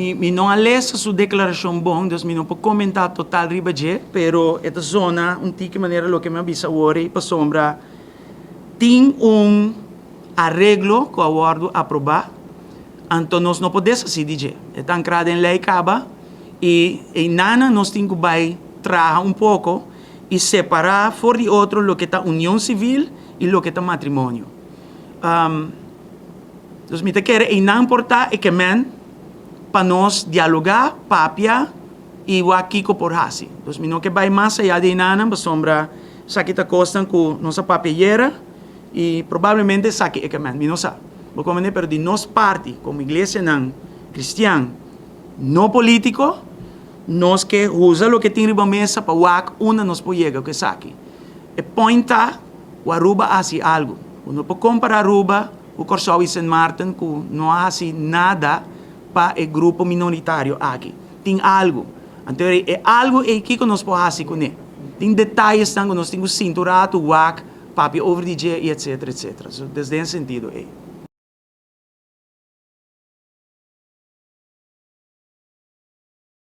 Mi no a lesa su declaracion bon, dus mi no por comenta total riba dje, pero e ta zona un tiki manera loke mi a bisa awor ei, pasobra tin un areglo cu a wordo aproba, anto nos no por deshaci di dje. E ta ancra den ley caba y eynana nos tin cu bay traha un poco y separa for di otro loke ta union civil y loke ta matrimonio. Dus mi ta kere einan por ta e kemen pa nos dialogá, papia i wak kiko por hasi. Dus mi no ke bai mas ayá di einanan pasobra esaki ta kosnan ku nos a papia ayera i probablemente esaki e kemen, mi no sa. Bo komprendé? Pero di nos parti komo iglesianan kristian no polítiko nos ke usa loke tin riba mesa pa wak unda nos por yega ku esaki. E point ta ku Aruba a hasi algu. Bo no por kompara Aruba ku Kòrsou i Sint Maarten ku no a hasi nada pa e grupo minoritario aki. Tin algu. Anto e algu ei kiko nos por hasi kuné? Tin detayesnan ku nos tin ku sinta un ratu, wak, papia over di dje i etsetera etsetera. So, des den sentido ei.